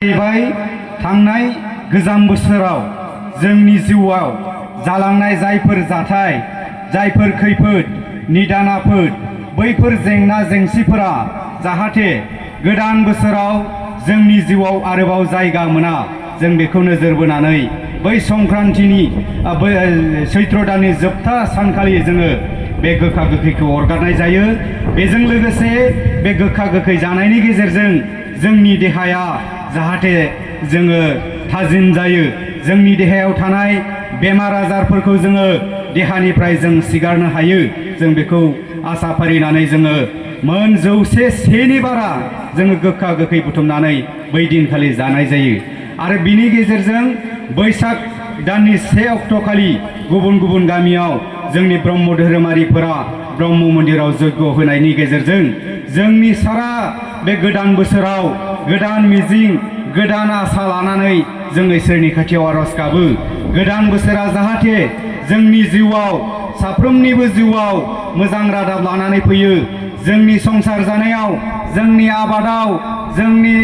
जाहैबाय थांनाय गोजाम बोसोराव जोंनि जिउआव जालांनाय जायफोर जाथाय जायफोर खैफोद निदान आफोद बैफोर जेंना जेंसिफोरा जाहाथे गोदान बोसोराव जोंनि जिउआव आरोबाव जायगा मोना जों बेखौ नोजोर बोनानै बै संक्रान्तिनि सैत्र दाननि जोबथा सानखालि जोङो बे गोखा गोखैखौ अरगारनाय जायो। बेजों लोगोसे बे गोखा गोखै जानायनि गेजेरजों जोंनि देहाया जाहाथे जोङो थाजिम जायो, जोंनि देहायाव थानाय बेमार आजारफोरखौ जोङो देहानिफ्राय जों सिगारनो हायो। जों बेखौ आसा फारिनानै जोङो मोन 100सेनि बारा जोङो गोखा गोखै बुथुमनानै बै दिनखालि जानाय जायो। आरो बिनि गेजेरजों बैसाग दाननि 1 अक्ट'खालि गुबुन गुबुन गामियाव जोंनि ब्रह्म धोरोमारिफोरा ब्रह्म मन्दिराव जग्य होनायनि गेजेरजों जोंनि सारा बे गोदान बोसोराव गोदान मिजिं गोदान आसा लानानै जों इसोरनि खाथियाव आरज गाबो। गोदान बोसोरा जाहाथे जोंनि जिउआव साफ्रोमनिबो जिउआव मोजां रादाब लानानै फैयो। जोंनि संसार जानायाव, जोंनि आबादाव, जोंनि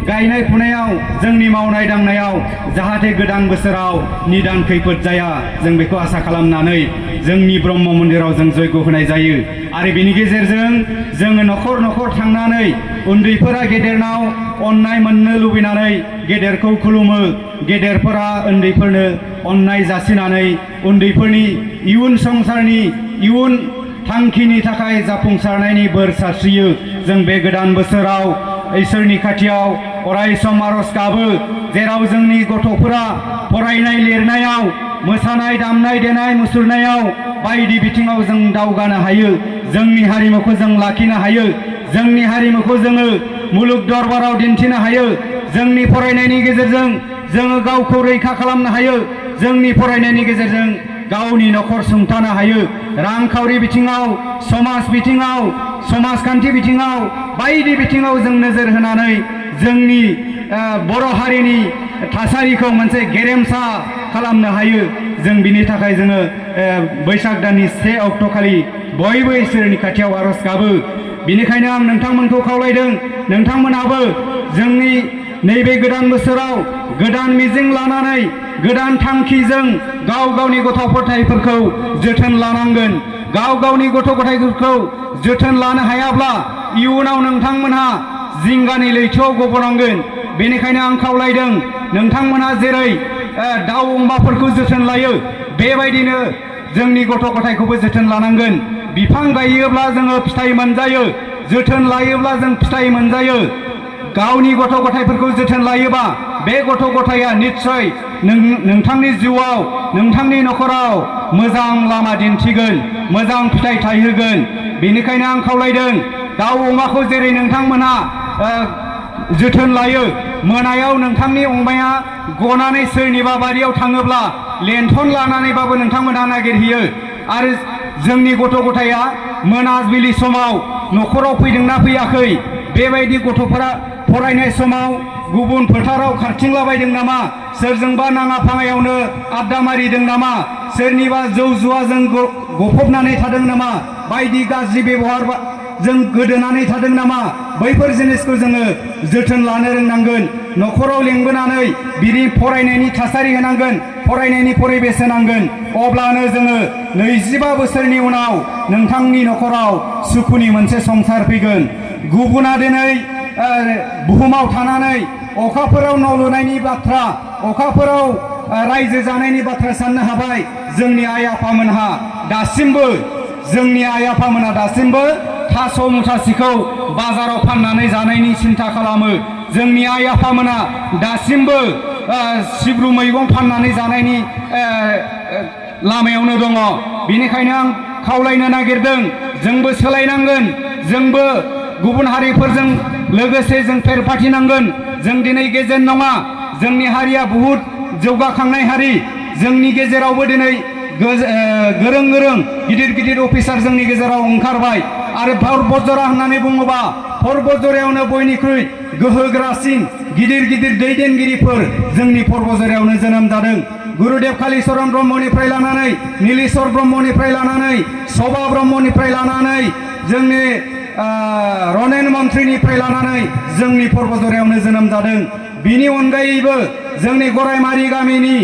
गायनाय फुनायाव, जोंनि मावनाय दांनायाव जाहाथे गोदान बोसोराव निदान खैफोद जाया, जों बेखौ आसा खालामनानै जोंनि ब्रह्म मन्दिराव जों जग्य होनाय जायो। आरो बेनि गेजेरजों जोङो न'खर न'खर थांनानै उन्दैफोरा गेदेरनाव अननाय मोननो लुबैनानै गेदेरखौ खुलुमो, गेदेरफोरा उन्दैफोरनो अननाय जासिनानै उन्दैफोरनि इयुन संसारनि इयुन थांखिनि थाखाय जाफुंसारनायनि बोर सारस्रियो। जों बे गोदान बोसोराव इसोरनि खाथियाव अराय सम आरज गाबो, जेराव जोंनि गथ'फोरा फरायनाय लिरनायाव, मोसानाय दामनाय देनाय मुसुरनायाव बायदि बिथिङाव जों दावगानो हायो, जोंनि हारिमुखौ जों लाखिनो हायो, जोंनि हारिमुखौ जोङो मुलुग दरबाराव दिन्थिनो हायो। जोंनि फरायनायनि गेजेरजों जोङो गावखौ रैखा खालामनो हायो, जोंनि फरायनायनि गेजेरजों गावनि न'खर सुंथानो हायो। रांखावरि बिथिङाव, समाज बिथिङाव, समाजखान्थि बिथिङाव बायदि बिथिङाव जों नोजोर होनानै जोंनि बर' हारिनि थासारिखौ मोनसे गेरेमसा खालामनो हायो। जों बिनि थाखाय जोङो बैसाग दाननि 1 अक्ट'खालि बयबो इसोरनि खाथियाव आरज गाबो। बिनिखायनो आं नोंथांमोनखौ खावलायदों, नोंथांमोनहाबो जोंनि नैबे गोदान बोसोराव गोदान मिजिं लानानै गोदान थांखिजों गाव गावनि गथ' गथायफोरखौ जोथोन लानांगोन। गाव गावनि गथ' गथायफोरखौ जोथोन लानो हायाब्ला इयुनाव नोंथांमोनहा जिंगानि लैथोआव गबनांगोन। बेनिखायनो आं खावलायदों, नोंथांमोनहा जेरै दाउ अमाफोरखौ जोथोन लायो बेबायदिनो जोंनि गथ' गथायखौबो जोथोन लानांगोन। बिफां गायोब्ला जोङो फिथाइ मोनजायो, जोथोन लायोब्ला जों फिथाइ मोनजायो। गावनि गथ' गथायफोरखौ जोथोन लायोबा बे गथ' गथाया निस्सय नोंथांनि जिउआव, नोंथांनि न'खराव मोजां लामा दिन्थिगोन, मोजां फिथाइ थायहोगोन। बेनिखायनो आं खावलायदों, दाउ अमाखौ जेरै नोंथांमोनहा जोथोन लायो, मोनायाव नोंथांनि अमाया गनानै सोरनिबा बारियाव थाङोब्ला लेन्थन लानानैबाबो नोंथांमोनहा नागिरहैयो। आरो जोंनि गथ' गथाया मोनाबिलि समाव न'खराव फैदोंना फैयाखै, बेबायदि गथ'फोरा फरायनाय समाव गुबुन फोथाराव खारथिंलाबायदों नामा, सोरजोंबा नाङा फाङायावनो आड्डा मारिदों नामा, सोरनिबा जौ जुवाजों गफबनानै थादों नामा, बायदि गाज्रि बेबहार जों गोदोनानै थादों नामा, बैफोर जिनिसखौ जोङो जोथोन लानो रोंनांगोन। न'खराव लेंबोनानै बिनि फरायनायनि थासारि होनांगोन, फरायनायनि परिबेस होनांगोन। अब्लानो जोङो 25 बोसोरनि उनाव नोंथांनि न'खराव सुखुनि मोनसे संसार फैगोन। गुबुना दिनै बुहुमाव थानानै अखाफोराव न' लुनायनि बाथ्रा, अखाफोराव रायजो जानायनि बाथ्रा साननो हाबाय। जोंनि आइ आफामोनहा दासिमबो थास' मुथासेखौ बाजाराव फाननानै जानायनि सिन्था खालामो। जोंनि आइ आफामोना दासिमबो सिब्रु मैगं फाननानै जानायनि लामायावनो दङ। बेनिखायनो आं खावलायनो नागिरदों, जोंबो सोलायनांगोन, जोंबो गुबुन हारिफोरजों लोगोसे जों फेर फाथिनांगोन। जों दिनै गेजेन नङा, जोंनि हारिया बहुद जौगाखांनाय हारि। जोंनि गेजेरावबो दिनै गोरों गोरों गिदिर गिदिर अफिसार जोंनि गेजेराव ओंखारबाय। आरो पर्बतजरा होननानै बुङोबा पर्बतजरायावनो बयनिख्रुइ गोहोगोरासिन गिदिर गिदिर दैदेनगिरिफोर जोंनि पर्बतजरायावनो जोनोम जादों। गुरुदेव कालीचरण ब्रह्मनिफ्राय लानानै, नीलेश्वर ब्रह्मनिफ्राय लानानै, सबा ब्रह्मनिफ्राय लानानै जोंनि रनेन मन्थ्रिनिफ्राय लानानै जोंनि पर्बजरायावनो जोनोम जादों। बिनि अनगायैबो जोंनि गरायमारि गामिनि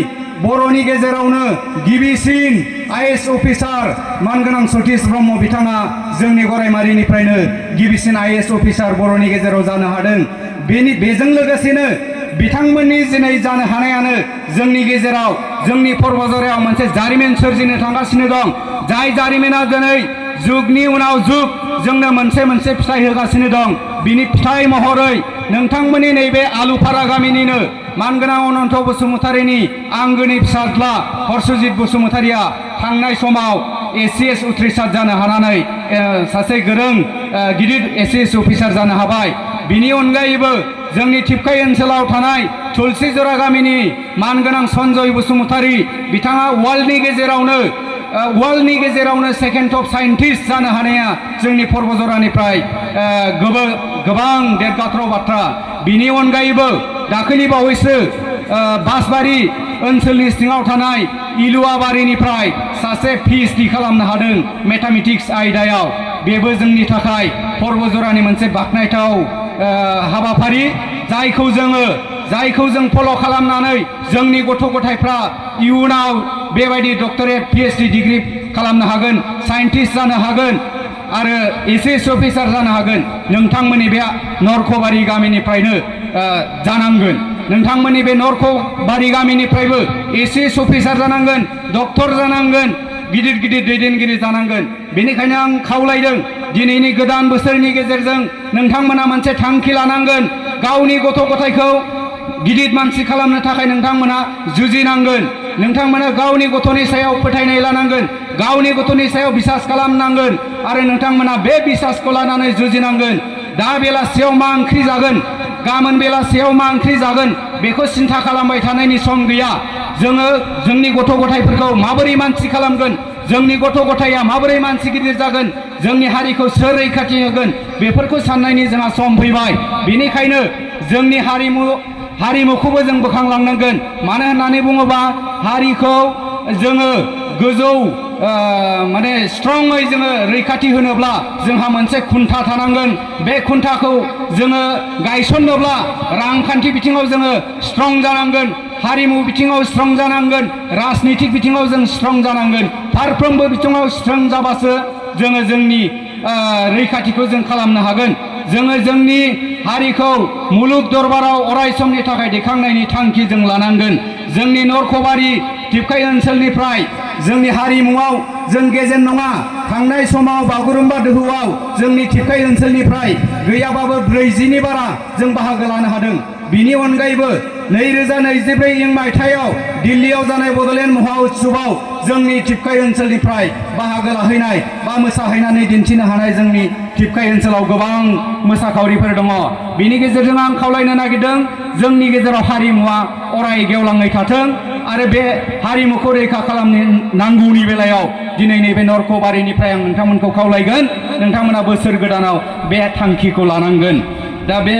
बर'नि गेजेरावनो गिबिसिन आइएएस अफिसार मानगोनां सतीश ब्रह्म बिथाङा जोंनि गरायमारिनिफ्रायनो गिबिसिन आइएएस अफिसार बर'नि गेजेराव जानो हादों। बेजों लोगोसेनो बिथांमोननि दिनै जानो हानायानो जोंनि गेजेराव जोंनि पर्बजरायाव मोनसे जारिमिन सोरजिनो थांगासिनो दं। जाय जारिमिना दिनै जुगनि उनाव जुग जोंनो मोनसे मोनसे फिथाइ होगासिनो दं। बिनि फिथाइ महरै नोंथांमोननि नैबे आलुफारा गामिनिनो मानगोनां अनन्त बसुमतारीनि आंगोनि फिसाज्ला हर्षजित बसुमतारीया थांनाय समाव एसीएस उथ्रिसार जानो हानानै सासे गोरों गिदिर एसीएस अफिसार जानो हाबाय। बिनि अनगायैबो जोंनि टिपकाइ ओनसोलाव थानाय तुलसीजरा गामिनि मानगोनां सन्जय बसुमतारी बिथाङा वर्ल्डनि गेजेरावनो सेकेन्ड टप साइन्टिस्ट जानो हानाया जोंनि पर्बजरानिफ्राय गोबां देरगाथाव बाथ्रा। बिनि अनगायैबो दाखालि बावैसो बासबारि ओनसोलनि सिङाव थानाय इलुवाबारिनिफ्राय सासे PhD खालामनो हादों मेथामेटिक्स आयदायाव। बेबो जोंनि थाखाय पर्बजरानि मोनसे बाख्नायथाव हाबाफारि, जायखौ जों फल' खालामनानै जोंनि गथ' गथायफ्रा इयुनाव बेबायदि डक्टरेट PhD डिग्री खालामनो हागोन, साइन्टिस्ट जानो हागोन आरो एसीएस अफिसार जानो हागोन। नोंथांमोननि बे नरखबारि गामिनिफ्रायनो जानांगोन। नोंथांमोननि बे नरखबारि गामिनिफ्रायबो एसीएस अफिसार जानांगोन, डक्टर जानांगोन, गिदिर गिदिर दैदेनगिरि जानांगोन। बेनिखायनो आं खावलायदों दिनैनि गोदान बोसोरनि गेजेरजों नोंथांमोना मोनसे थांखि लानांगोन। गावनि गथ' गथायखौ गिदिर मानसि खालामनो थाखाय नोंथांमोना जुजिनांगोन। नोंथांमोना गावनि गथ'नि सायाव फोथायनाय लानांगोन, गावनि गथ'नि सायाव बिसास खालामनांगोन आरो नोंथांमोना बे बिसासखौ लानानै जुजिनांगोन। दा बेलासियाव मा ओंख्रि जागोन, गाबोन बेलासियाव मा ओंख्रि जागोन बेखौ सिन्था खालामबाय थानायनि सम गैया। जोङो जोंनि गथ' गथायफोरखौ माबोरै मानसि खालामगोन, जोंनि गथ' गथाया माबोरै मानसि गिदिर जागोन, जोंनि हारिखौ सोर रैखाथि होगोन बेफोरखौ साननायनि जोंहा सम फैबाय। बेनिखायनो जोंनि हारिमुखौबो जों बोखांलांनांगोन। मानो होननानै बुङोबा हारिखौ जोङो गोजौ स्ट्रङै जोङो रैखाथि होनोब्ला जोंहा मोनसे खुन्था थानांगोन। बे खुन्थाखौ जोङो गायसननोब्ला रांखान्थि बिथिङाव जोङो स्ट्रं जानांगोन, हारिमु बिथिङाव स्ट्रं जानांगोन, राजनितिक बिथिङाव जों स्ट्रं जानांगोन। फारफ्रोमबो बिथिङाव स्ट्रं जाबासो जोङो जोंनि रैखाथिखौ जों खालामनो हागोन। जोङो जोंनि हारिखौ मुलुग दरबाराव अराय समनि थाखाय दैखांनायनि थांखि जों लानांगोन। जोंनि नरखबारि टिपकाइ ओनसोलनिफ्राय जोंनि हारिमुआव जों गेजेन नङा। थांनाय समाव बागुरुम्बा दोहौआव जोंनि टिपकाइ ओनसोलनिफ्राय गैयाबाबो 40नि बारा जों बाहागो लानो हादों। बिनि अनगायैबो 2024 मायथाइयाव दिल्लीयाव जानाय बड'लेण्ड महोत्सवआव जोंनि टिपकाइ ओनसोलनिफ्राय बाहागो लाहैनाय बा मोसाहैनानै दिन्थिनो हानाय जोंनि टिपकाइ ओनसोलाव गोबां मोसाखावरिफोर दङ। बिनि गेजेरजों आं खावलायनो नागिरदों जोंनि गेजेराव हारिमुवा अराय गेवलाङै थाथों आरो बे हारिमुखौ रैखा खालामनो नांगौनि बेलायाव दिनै नैबे नरखबारिनिफ्राय आं नोंथांमोनखौ खावलायगोन। नोंथांमोना बोसोर गोदानाव बे थांखिखौ लानांगोन। दा बे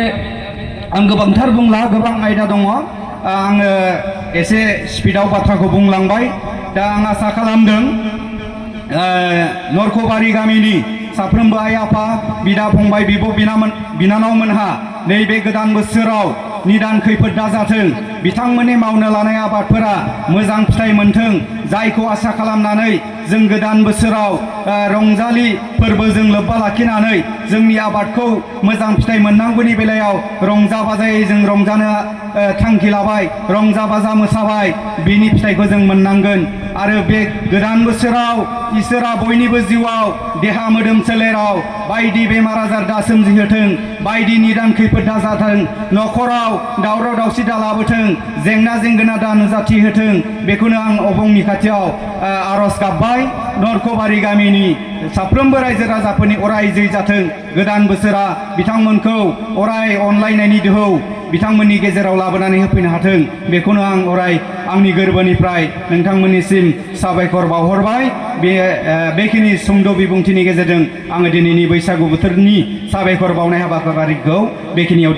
आं गोबांथार बुंला, गोबां आयदा दङ। आङो एसे स्पिडआव बाथ्राखौ बुंलांबाय। दा आं आसा खालामदों नरखबारि गामिनि साफ्रोमबो आइ आफा, बिदा फंबाय, बिब' बिनानावमोनहा नैबे गोदान बोसोराव निदान खैफोद दाजाथों, बिथांमोननि मावनो लानाय आबादफोरा मोजां फिथाइ मोनथों। जायखौ आसा खालामनानै जों गोदान बोसोराव रंजालि फोरबोजों लोब्बा लाखिनानै जोंनि आबादखौ मोजां फिथाइ मोननांगौनि बेलायाव रंजा बाजायै जों रंजानो थांखि लाबाय, रंजा बाजा मोसाबाय। बिनि फिथाइखौ जों मोननांगोन आरो बे गोदान बोसोराव इसोरा बयनिबो जिउआव देहा मोदोम सोलेराव बायदि बेमार आजार दा सोमजिहोथों, बायदि निदान खैफोद दाजाथों, न'खराव दावराव दावसि दा लाबोथों, जेंना जेंगोना दा नुजाथि होथों। बेखौनो आं अबंनि खाथियाव आर'ज गाबबाय। नरखबारि गामिनि साफ्रोमबो रायजो राजाफोरनि अराय जै जाथों। गोदान बोसोरा बिथांमोनखौ अराय अनलायनायनि दोहौ बिथांमोननि गेजेराव लाबोनानै होफैनो हाथों। बेखौनो आं अराय आंनि गोरबोनिफ्राय नोंथांमोननिसिम साबायखर बावहरबाय। बेखिनि सुंद' बिबुंथिनि गेजेरजों आङो दिनैनि बैसागु बोथोरनि साबायखर बावनाय हाबाफारिखौ बेखिनियाव